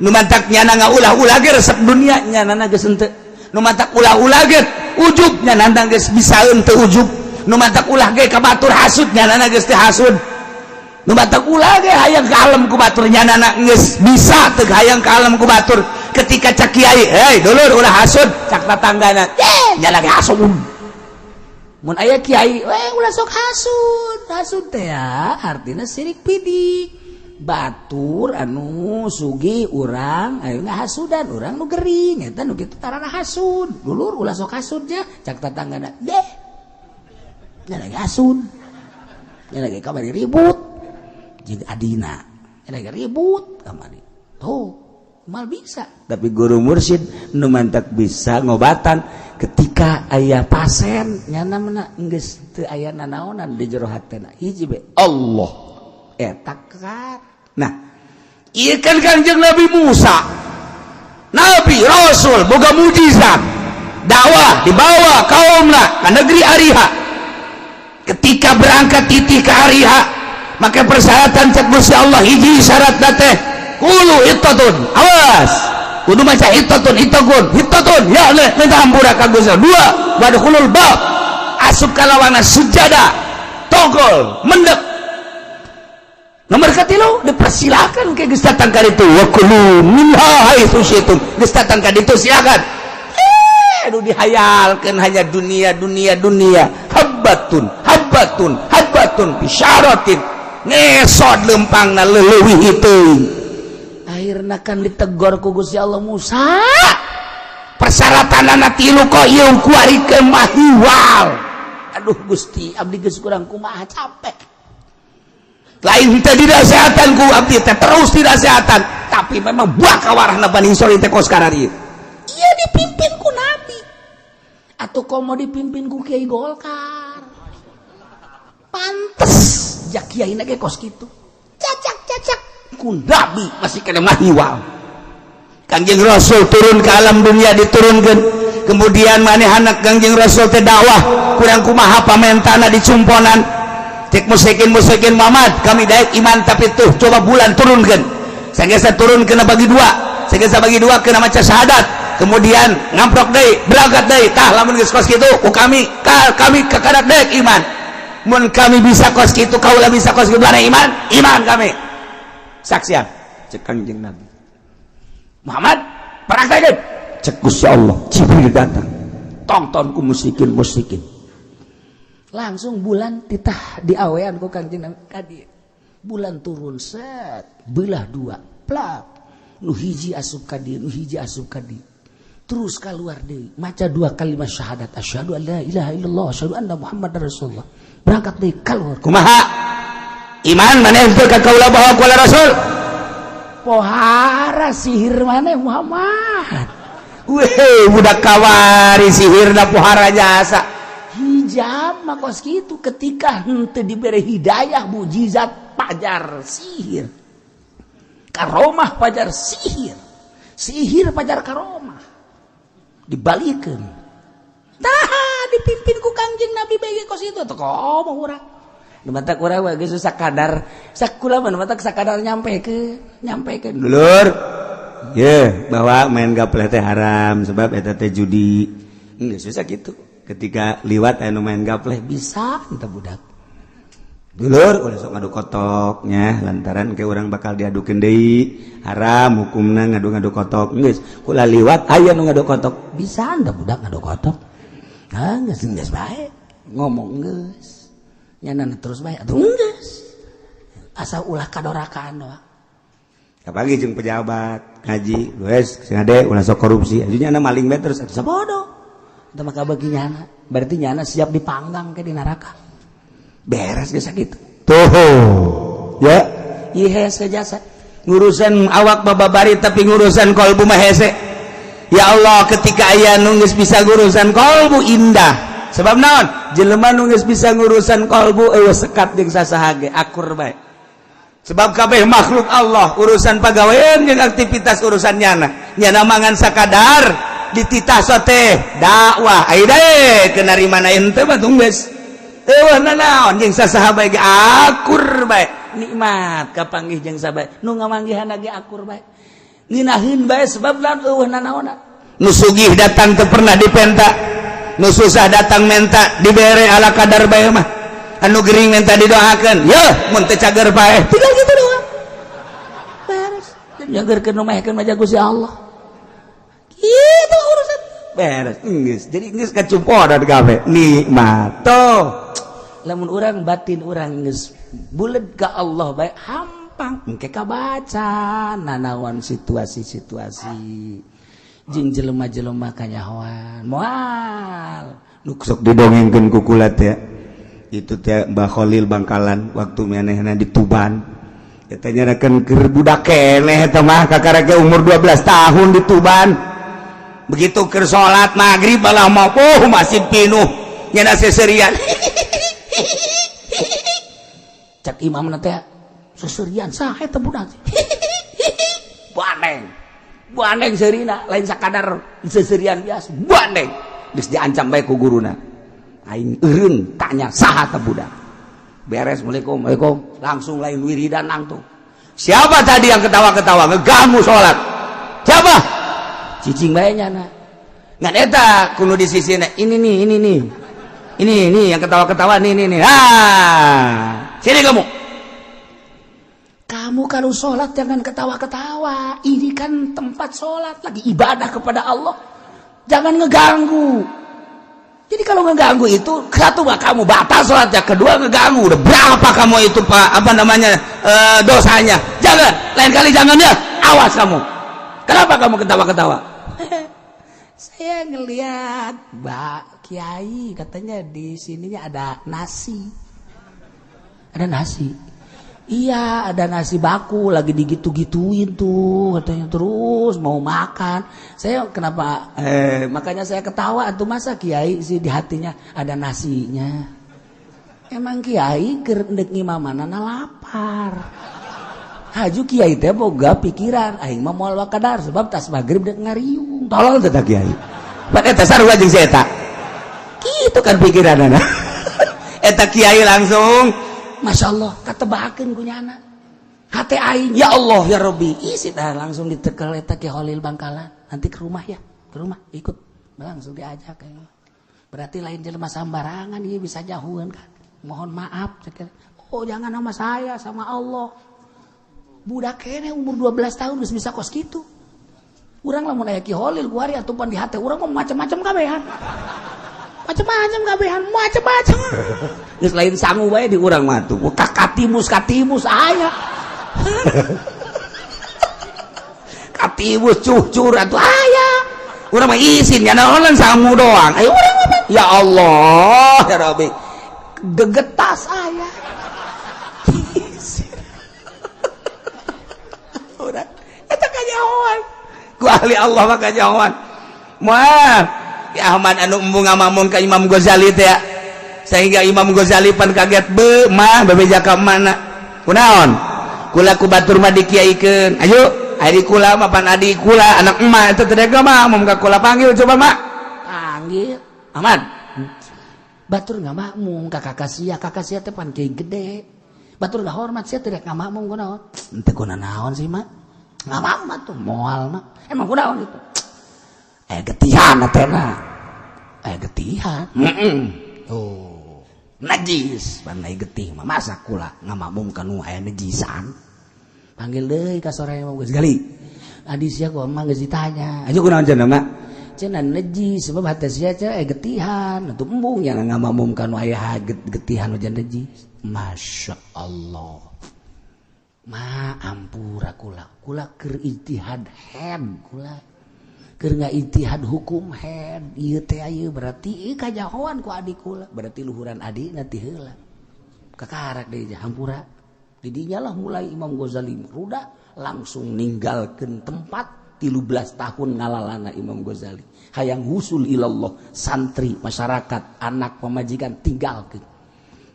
nu mantak nyana ngaulah-ulah ge resep dunia nyana geus henteu, nu mantak ulah-ulah ge ujub nyana geus bisa henteu ujub, nu mantak ulah ge ka batur hasud nyana geus teu hasud, nu mantak ulah ge hayang ka alam ku batur nyana geus bisa teu hayang ka alam ku batur. Ketika cak kiai, hei dulur ulah hasud, cak tatanggana, nyana ge hasud. Mun aya kiai, we ulah sok hasud. Hasud teh ya artinya sirik pidik. Batur anu sugih urang ayo ngahasudan, urang nu gering eta nu kitu tarana hasud. Dulur, ulah sok hasud nya, cak tatanggana deh. Nya lagi hasud. Nya lagi kamari ribut. Jeung adina. Nya lagi ribut kamari. Tuh, mal bisa. Tapi guru mursyid nu mantak bisa ngobatan ketika aya pasien nyana mana geus teu aya nanaonan di jero hatena, hiji be Allah eta kan. Nah, iya kan, Kanjeng Nabi Musa, Nabi Rasul, boga mujizat, dakwah dibawa kaumna ke negeri Ariha. Ketika berangkat titih ke Ariha, maka persyaratan cek Gusti Allah, hiji syarat teh qulu hittatun. Awas, kudu maca hittatun, hittatun, hittatun ya Allah, minta hampura ka Gusti. Dua, wadkhulul bab, asup ka lawangan, sujada, togol mendek. Nomor katilu, dipersilakan ke geus datang ka ditu, wa kulu minha haitsu syi'tum. Geus datang ka ditu, silakan. Aduh, dihayalkeun hanya dunia, dunia, dunia. Habbatun, habbatun, habbatun bisyaratin, ngesot lempangna leuwih itu. Akhirnya kan ditegor ku Gusti Allah, "Musa, persyaratan anak tilu kok ieu kuari ke mahiwal." "Aduh Gusti, abdi geus kurang kumaha, capek." Lain teh dinasehatan ku abdi teh, terus dinasehatan, tapi memang buah kawarahna Bani Israil teh kos karari. Iya, dipimpin ku nabi atau komo dipimpin ku Kiai Golkar, pantes jak kiai ge kos kitu, cacak cacak. Ku nabi masih kena mahiwal. Kangjeng Rasul turun ke alam dunia, diturunkan, kemudian maneh anak Kangjeng Rasul teh dakwah kurang kumaha pamentana, dicumponan cek musyrikin musyrikin, "Muhammad, kami daek iman, tapi tuh coba bulan turunkan." Saya turun kena bagi dua, saya bagi dua, kena maca syahadat, kemudian ngamprok deui, berangkat deui. "Tah, lamun geus kos kitu ku kami ka, kami kakadak daek iman. Mun kami bisa kos kitu, kaula bisa kos kitu, iman iman kami saksian," cek Kangjeng Nabi. "Muhammad, praktekeun," cek Gusti Allah. Jibril datang, tonton ku musyrikin musyrikin. Langsung bulan titah diawean ku Kangjeng Nabi kadi, bulan turun, set, belah dua, plak. Nu hiji asup ka dieu, nu hiji asup ka dieu, terus keluar deui, maca dua kalimat syahadat, asyhadu an la ilaha illallah, asyhadu anna muhammadar rasulullah, berangkat deui keluar. "Kumaha, iman maneh teu ka kaula bahwa kaula rasul?" "Pohara sihir maneh, Muhammad." Weh, budak kawari sihirna, pohara jasa. Hijab mah kos kitu, ketika henteu dibere hidayah, mujizat pajar sihir, karomah pajar sihir, sihir pajar karomah, dibalikeun. Tah, dipimpin ku Kangjeng Nabi bae kos itu tuh, komo urang. Nu matak urang mah geus sakadar sakula mah, nu matak sakadar nyampekeun. Dulur ye, bahwa main gapleh teh haram sebab eta teh judi, geus susah gitu. Ketika liwat anu main gapleh, bisa entah budak. "Dulur, ulah sok ngadu kotoknya, lantaran ke orang bakal diadukeun deui, haram hukumna ngadu-ngadu kotok." Geus kula liwat aya nu ngadu kotok, bisa entah budak ngadu kotok. Ah, geus geus bae ngomong, geus nyana terus bae atuh, geus asal ulah kadorakaan doang. Apalagi jeung pejabat ngaji, "Wes sing ade, ulah sok korupsi." Ajunya anda maling bae terus. Sabodo itu maka bagi nyana berarti nyana siap dipanggang ke di neraka, beres geus sakitu. Tuh ya. Ieu hese jasa. Ngurusan awak babari, tapi ngurusan kolbu mah hese. Ya Allah, ketika aya nu geus bisa ngurusan kolbu, indah. Sebab naon? Jelema nu geus bisa ngurusan kolbu eueuh sekat jeung sasaha ge akur bae, sebab kabeh makhluk Allah, urusan pagawean jeung aktivitas urusan nyana. Nyana mangan sakadar, dititah sote dakwah, ayo deh kena mana ente mah tungges eueuh nanaon jeung sasaha bae ge akur bae, nikmat kapanggih jeung sabae nu ngamanggihan ge akur bae, ngeunaheun bae, sebab lamun eueuh nanaonan. Nu sugih datang teu pernah dipenta, nu susah datang menta dibere ala kadar bae mah. Anu gering minta didoakan, ya mun teu cager bae. Tinggal gitu doang, beres. Nyagerkeun nu maehkeun mah Gusti Allah, gitu urusan. Beres geus. Jadi geus kacumpodan kabeh. Nikmat. Tuh. Lamun urang batin urang geus buleud ka Allah bae hampang engke kabaca nanawan situasi-situasi jeung jelema-jelema kanyahoan moal. Nu sok didongengkeun ku kula teh itu teh Mbah Khalil Bangkalan waktu manehna di Tuban eta nyarakeun keur budak keneh eta mah kakara ge umur 12 tahun di Tuban. Begitu keur salat maghrib malah mau, oh, masjid pinuh, nyana seserian. Cak imam teh, seserian saha eta budak? Bandeng bandeng seurina, lain sakadar seserian biasa, bandeng. Geus diancam bae ku guruna, aing eureun tanya saha teh budak. Beres, "Assalamualaikum, Waalaikum," langsung lain wiridan langsung, "Siapa tadi yang ketawa-ketawa ngeganggu sholat? Siapa?" Cicing bae nyana. Ngan eta kudu di sisi ini nih, ini nih, ini nih yang ketawa-ketawa nih, nih nih, ah, sini kamu. Kamu kalau sholat jangan ketawa-ketawa. Ini kan tempat sholat, lagi ibadah kepada Allah, jangan ngeganggu. Jadi kalau ngeganggu itu satu mah kamu batal sholatnya, kedua ngeganggu udah berapa kamu itu, Pak, apa namanya, dosanya. Jangan, lain kali jangan ya, awas kamu. Kenapa kamu ketawa-ketawa? Saya ngeliat Mbak Kiai katanya di sininya ada nasi. Ada nasi. Iya, ada nasi baku lagi digitu-gituin tuh katanya, terus mau makan. Saya kenapa makanya saya ketawa tuh, masa kiai sih di hatinya ada nasinya. Emang kiai keur ndek ngimamanana lapar. Haju kiai teh boga pikiran aing mah moal wakadar sebab tas maghrib dek ngariung. Tolol teh kiai. Pan eta sarua jeung si eta. Kitu kan pikiranana. Eta kiai langsung Masya Allah, katebakeun ku nyana. Hate aing, ya Allah ya Rabbi. Isi tah langsung ditekel eta Ki Holil Bangkalan. Nanti ke rumah ya, ke rumah ikut. Langsung diajak kayak. Berarti lain jelema sambarangan ieu bisa jauhan kan. Mohon maaf cek. Oh, jangan sama saya, sama Allah. Budak kene umur 12 tahun geus bisa kos kitu. Urang lamun aya Ki Holil kuari atupan di hate urang mah macam-macam kabehan. Macam-macam kabehan, macam-macam. Geus lain sangu bae di urang mah tuh. Katimus katimus aya. Katimus cucur atuh aya. Urang mah isin ya naonan sangu doang. Ayo urang mah ya Allah ya Rabbi. Gegetas aya. Urang eta kanyahoan. Ku ahli Allah mah kanyahoan. Moal ya Ahmad anu embung ngamamun ka Imam Ghazali teh ya. Sehingga Imam Ghazali pan kaget, be mah bebeja ka mana, kunaon kula ku batur mah dikiaikeun, ayo ari kula mah pan adi kula anak emak itu teh mah mun ka kula panggil, coba mak. Panggil Ahmad, batur nggak makmum ka kakak sia, kakak sia teh pan kiai gede, batur nggak hormat, sia tidak nggak makmum kunaon? Ente kuna naon sih mak nggak makmum tuh moal mak, emang kunaon itu? Getihan atena, getihan. Oh, najis pandai getih mah, masa kula ngamakmum kanu aya najisan? Panggil deui ka sore mah geus gali adi sia kok mah geus ditanya. Aja kunaon cenah mak? Cenah najis sebab hate sia teh getihan atuh embung yang ngamakmum kanu aya getihan hujan najis. Masya Allah ma, ampura kula, kula keur ijtihad head, kula keur ijtihad hukum head ieu teh, ieu berarti ieu kajahoan ku adik kula, berarti luhuran adik nanti heula kakarak deui hampura. Didinya lah mulai Imam Ghazali ruda, langsung ninggalkeun tempat. 13 tahun ngalalana Imam Ghazali hayang husul ilallah, santri, masyarakat, anak, pamajikan tinggalkeun.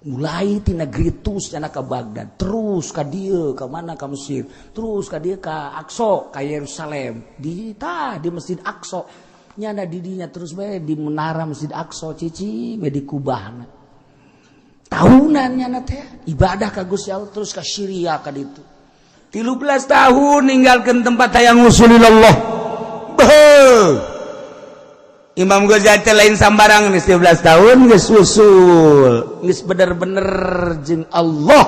Mulai ti negeri Tus cenah ke Baghdad, terus ka dieu ka mana, ka Mesir, terus ka dieu ka Aqsa, ka Yerusalem, di tah di Masjid Aqsa nyana didinya terus bae di menara Masjid Aqsa cici bae di kubahna tahunan nyana teh ibadah ka Gusti Allah, terus ka Syria ka ditu. 13 tahun ninggalkan tempat hayang usulillah. Beuh. Imam Ghazali teh lain sambarang, geus 13 tahun geus usul, geus bener-bener jeung Allah.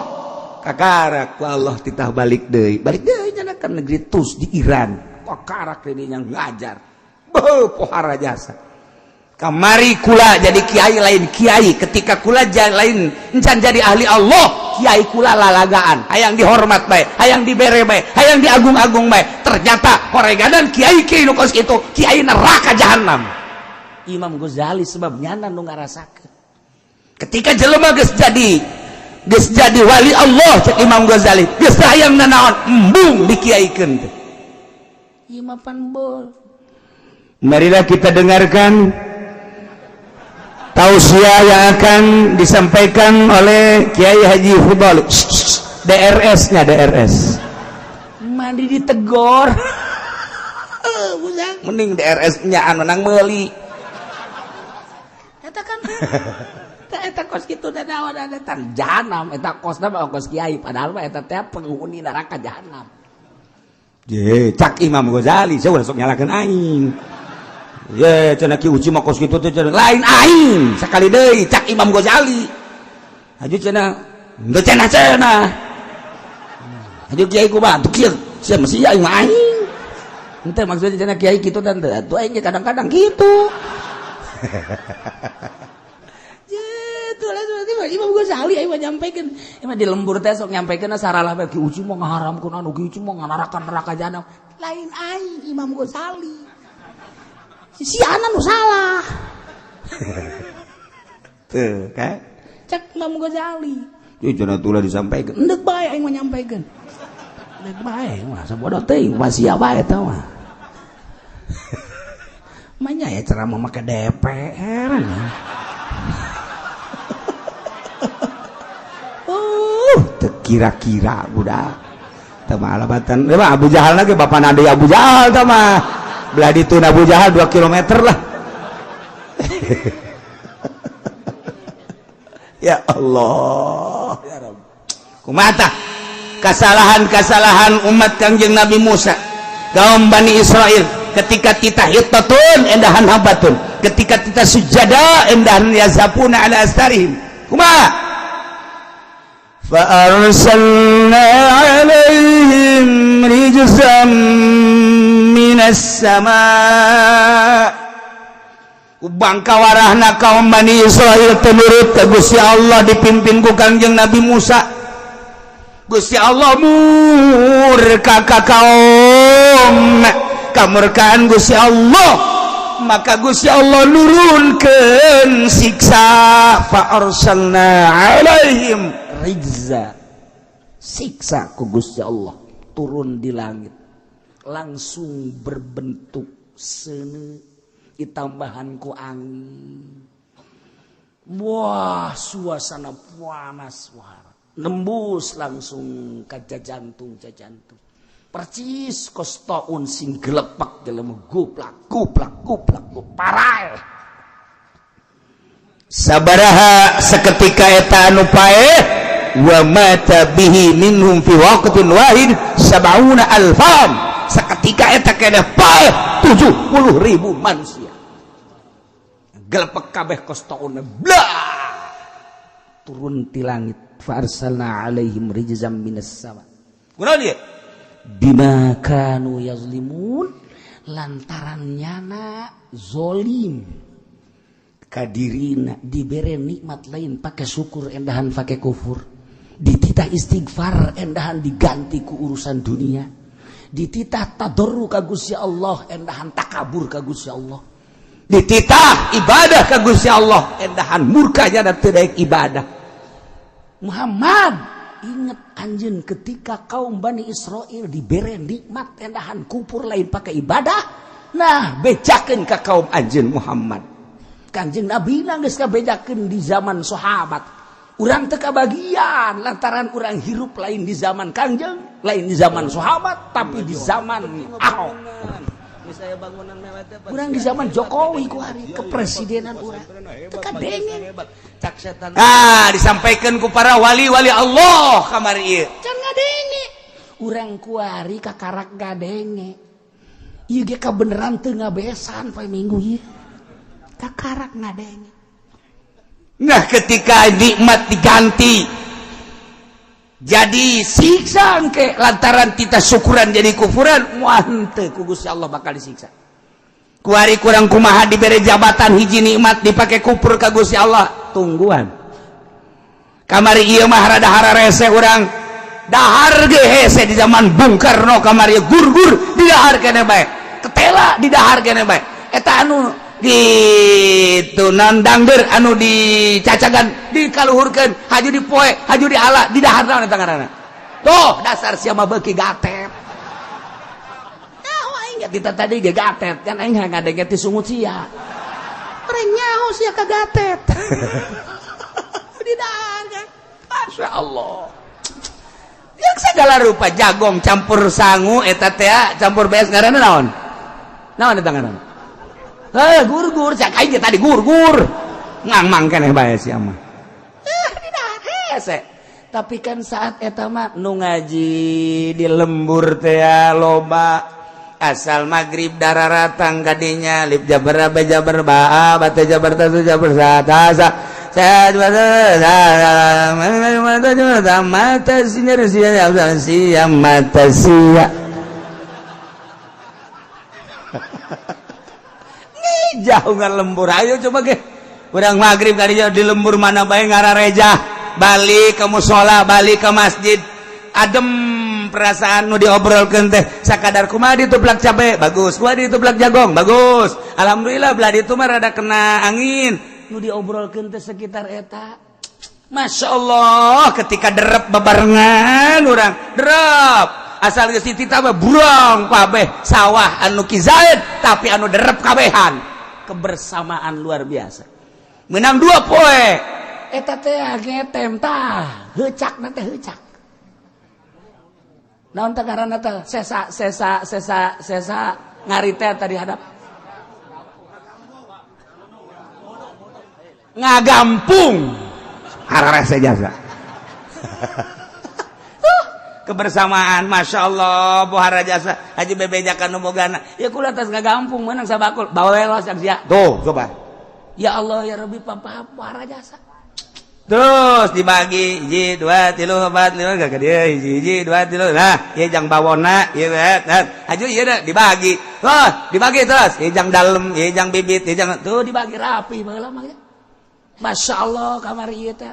Kakarak ku Allah titah balik deui. Balik deui nya ka negeri Tus di Iran. Kakarak deui nya ngajar. Beuh, pohara jasa. Kamari kula jadi kiai, lain kiai ketika kula lain encan jadi ahli Allah. Kiai kula lalagaan, hayang dihormat bae, hayang dibere bae, hayang diagung-agung bae. Ternyata horeganan kiai kiai nu kos kitu kiai neraka jahanam. Imam Ghazali sebab nyana nu ngarasakeun. Ketika jelema geus jadi wali Allah, cek Imam Ghazali, geus hayang nanaon, embung dikiaikeun teh. Ieu mah pan bol. Marilah kita dengarkan tausiah yang akan disampaikan oleh Kiai Haji Fudhali DRS-nya DRS. Mandi ditegor. Mending DRS-nya anu nang meuli. Eta kan eta kos kitu da naon eta jahanam, eta kosna mah kos kiai, padahal mah eta teh penghuni neraka jahanam. Je, cak Imam Ghazali, saya ulah sok nyalakeun aing. Ye, cenah Ki Uci mah kos kitu teh cenah lain aing. Sakali deui cak Imam Ghazali. Haju cenah, henteu cenah cenah. Haju kiai kumaha tuh kieu? Sia mesti aing mah aing. Henteu maksudnya cenah kiai kitu dan teu atuh aing ge kadang-kadang kitu. Je, tuh lah berarti mah Imam Ghazali aing mah nyampaikan. Emang di lembur teh sok nyampaikan saralah bae, Ki Uci mah ngaharamkeun anu, Ki Uci mah nganarakan neraka jahanam. Lain aing, Imam Ghazali. Si ana nu salah. Tuh, kan? Cek Imam Ghazali. Ieu cenah tulah disampaikan. Endek bae aing mah nyampaikan. Endek bae mah sabodoh teuing masih bae eta mah. Manya ya ceramah make DPR. Teu kira-kira budak. Teu mah alabatan. Mah Abu Jahal lagi, bapak nade Abu Jahal tah mah. Belah ditu Abu Jahal 2 km lah. Ya Allah. Ya Rabb. Kumaha kesalahan-kesalahan umat Kangjeng Nabi Musa, kaum Bani Israel, ketika kita hittatun endahan habatun, ketika kita sujada endahan yazapuna ala astarihim. Kumaha? Fa arsalna alaihim rijzan minas sama. Bangka warahna kaum Bani Israel tenurut ke Gusti Allah dipimpin ku Kangjeng Nabi Musa. Gusti Allah murka ka kaum, kamurkaan Gusti Allah, maka Gusti Allah nurunkeun siksa. Fa arsalna alaihim rijza, siksa ku Gusti Allah turun di langit langsung berbentuk seuneu ditambahan ku angin. Wah, suasana panas, wah, nembus langsung ke jantung, jantung percis kos taun sing gelepak dalam guplak guplak guplak parai. Sabaraha seketika eta anu paeh, wa mata bihi minhum fi waqtin wahid sab'una alfan. Seketika eta keneh paeh 70.000 manusia gelepek kabeh kos taun blah turun ti langit. Fa arsalna alaihim rijzam minas sama. Kunaon ieu? Bima kanu yazlimun, lantaran nyana zolim kadirina, dibere nikmat lain pakai syukur endahan pakai kufur, dititah istighfar endahan diganti ku urusan dunia, dititah tadarru ka Gusti Allah endahan takabur ka Gusti Allah, dititah ibadah ka Gusti Allah endahan murkanya dan teu ibadah. Muhammad, ingat anjeun ketika kaum Bani Israel dibere nikmat endahan kufur lain pakai ibadah. Nah, bejakeun ka kaum anjeun Muhammad. Kanjeng Nabi geus kabejakeun di zaman sahabat. Urang teu kabagian lantaran urang hirup lain di zaman Kangjeng, lain di zaman sahabat, tapi di zaman Ahok. Urang di zaman Jokowi ku hari kepresidenan urang teu kadenge. Ah, disampaikan ku para wali-wali Allah kamari ieu. Can ngadenge. Urang kuari kakarak ngadenge. Ieu ge kabeneran teu ngabesan poe Minggu ieu. Kakarak ngadenge. Nah, ketika nikmat diganti jadi siksa ke lantaran kita syukuran jadi kufuran, wah henteu ku Gusti Allah bakal disiksa. Kuari kurang kumaha dibere jabatan hiji nikmat dipake kupur ka Gusti Allah tungguan. Kamari ieu mah rada hararese urang dahar ge hese di zaman Bung Karno kamari gurgur di dahar kene bae. Ketela di dahar kene bae. Eta anu gitu nandangder anu dicacagan dikaluhurkeun haju dipoe haju diala di dahar naon eta ngaranna. Tuh dasar sia mah beuki gatet. Kita tadi ge gatet kan aing ngadenge ti sungut sia. Urang nyaho sia ka gatet. Di dahar kan. Masya Allah. Yang segala rupa jagong campur sangu eta teh campur bees ngaranna naon? Naon eta ngaranna? Heh gurgur cak aing ge tadi gurgur. Ngangmang keneh bae sia mah. Di dahar hese. Tapi kan saat eta mah nu ngaji di lembur teh loba asal maghrib dararatang kadinya lip jabar ba jabar ba bata jabar ta jabar sa ta sa sa mata mata sinyar sia sia mata sia. Nih jauh nggak lembur ayo coba ge urang maghrib kadinya di lembur mana bae ngarareja balik ke musola balik ke masjid adem perasaan nu diobrolkeun teh sakadar kumaha dituplak cabe bagus kumaha dituplak jagong bagus alhamdulillah belah ditu mah rada kena angin nu diobrolkeun teh sekitar eta. Masya Allah ketika derep bebarengan urang derep asal geus dititah mah burang kabeh sawah anu kizaid tapi anu derep kabehan kebersamaan luar biasa menang 2 poe eta teh ngetem tah heucakna teh heucak naon teh ngaranna teh sesa sesa sesa sesa ngarite tadi hadap ngagampung hararese jasa. Kebersamaan Masya Allah bohara jasa haji bebejakan nu bogana ya kula tas ngagampung meunang sabakul bawelos yang sia tuh coba ya Allah ya Rabbi papa bohara jasa terus dibagi hiji 2 3 4 5 gak dia hiji 2 3 nah ieu jang bawona ieu haju ieu dibagi wah dibagi terus ieu jang dalem ieu jang bibit ieu jang tuh dibagi rapi baheula mah. Masya Allah kamari ieu teh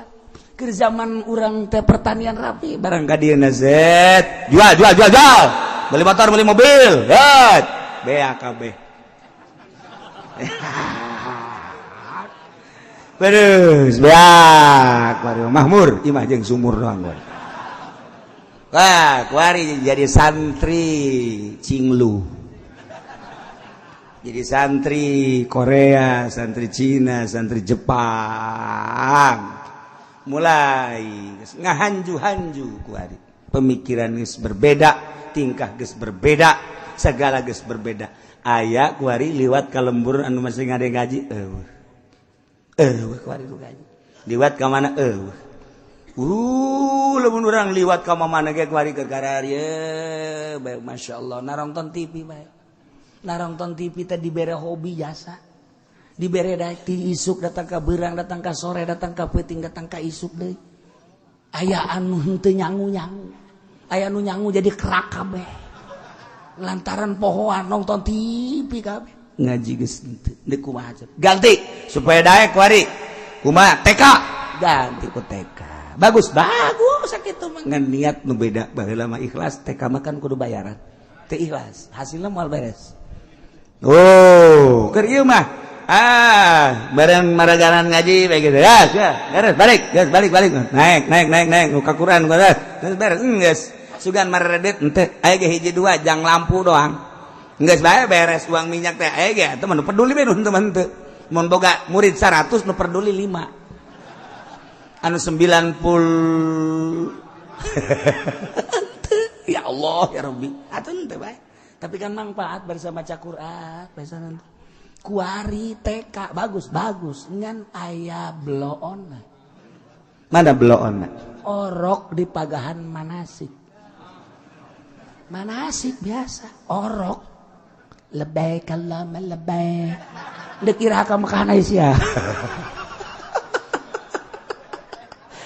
keur zaman urang teh pertanian rapi barang ka dieu zet jual jual jual jual beli motor beli mobil zet BAKB. Terus beak baru mahmur imah jeung sumur doang gua. Wah, kuari jadi santri Cinglu. Jadi santri Korea, santri Cina, santri Jepang. Mulai ngahanju-hanju kuari. Pemikiran geus berbeda, tingkah geus berbeda, segala geus berbeda. Aya kuari liwat ka lembur anu masih ngade ngaji eueuh. Liwat ka mana lamun urang liwat ka mana ge kuari keur kararieu bae masyaallah narongton TV bae narongton TV teh dibere hobi jasa dibere ti isuk datang ka beurang datang ka sore datang ka peuting datang ka isuk deui aya anu henteu nyangu-nyangu aya anu nyangu jadi kerak kabeh lantaran pohoan nonton TV kabeh ngaji geus henteu kumaha ganti supaya daek kuari kumaha TK ganti ku TK bagus bagus sakitu mah ngan niat nu beda baheula mah ikhlas TK mah kan kudu bayaran teu ikhlas hasilna moal beres. Oh keur ieu mah ah bareng maraganan ngaji bae gitu ya beres balik geus balik balik naik naik naik naik nu ka Quran geus beres geus sugan maredet henteu aya ge hiji dua jang lampu doang geus bae beres uang minyak teh aya ge teu peduli bae nu henteu henteu mun boga murid 100 nu peduli 5 anu 90 ya Allah ya Rabbi atuh henteu bae tapi kan manfaat bersama maca Quran biasa nanti kuari TK bagus bagus ngan aya bloon mana bloon orok di pagahan manasik manasik biasa orok lebay kalama lebay dek ira ka Mekah sia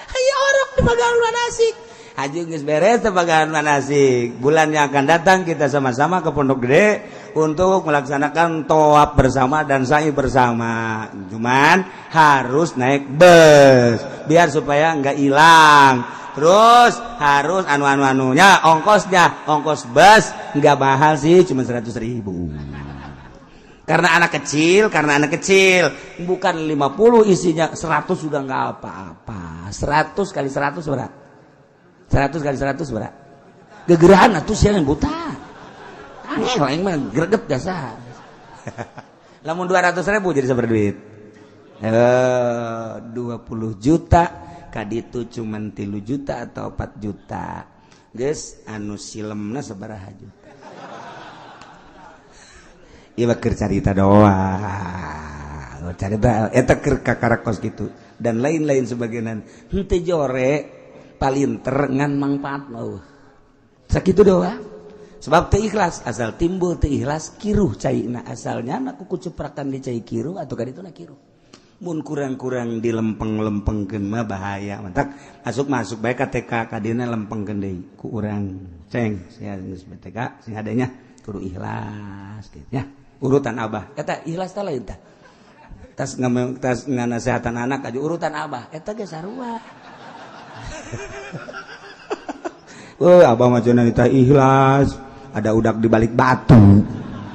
aya orok di pagahan manasik Haji geus beres tebagan manasik. Bulan yang akan datang kita sama-sama ke Pondok Gede untuk melaksanakan tawaf bersama dan sa'i bersama. Cuman harus naik bus biar supaya nggak hilang. Terus harus anu-anu-anunya, ongkosnya, ongkos bus nggak mahal sih, cuma 100.000. Karena anak kecil, karena anak kecil bukan 50 isinya, 100 juga nggak apa-apa. 100 kali 100 berapa? 100 kali 100 berapa? Gegerahan atuh sia yang buta. Angel aing mah greget biasa. Lamun 200.000 jadi sabar duit? 20 juta kaditu cuman 3 juta atau 4 juta. Geus anu silemna sabaraha juta? Ieu mah keur carita doang. Carita eta keur kakara kos kitu dan lain-lain sebagainya. Henteu jore palinter ngan mangfaat mah sakitu doang. Sebab teu ikhlas, asal timbul teu ikhlas kiruh caina, asalnya na kuku cuprakan di cai kiruh atau kaditu na kiruh. Mun kurang-kurang dilempeng-lempengkeun mah bahaya. Mantak masuk-masuk bae ka TK kadina lempengkeun deui ku urang ceng sia geus TK sing adanya kudu ikhlas gitu ya. Urutan abah eta ikhlas teh lain tah. Tas tas nganasehatan anak aja urutan abah eta ge sarua. Oh, abah mah cenah ikhlas, ada udak di balik batu.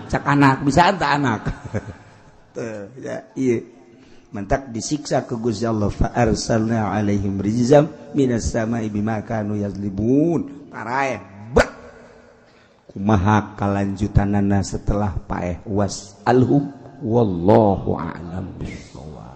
Cak anak bisa anta anak. Tuh, ya, iya. Mentak disiksa ke Gusti Allah fa arsalna alaihim rijzam minas sama'i bima kanu yazlimun. Paraeh bek. Kumaha kalanjutanana setelah paeh was alhum wallahu a'lam bissawab.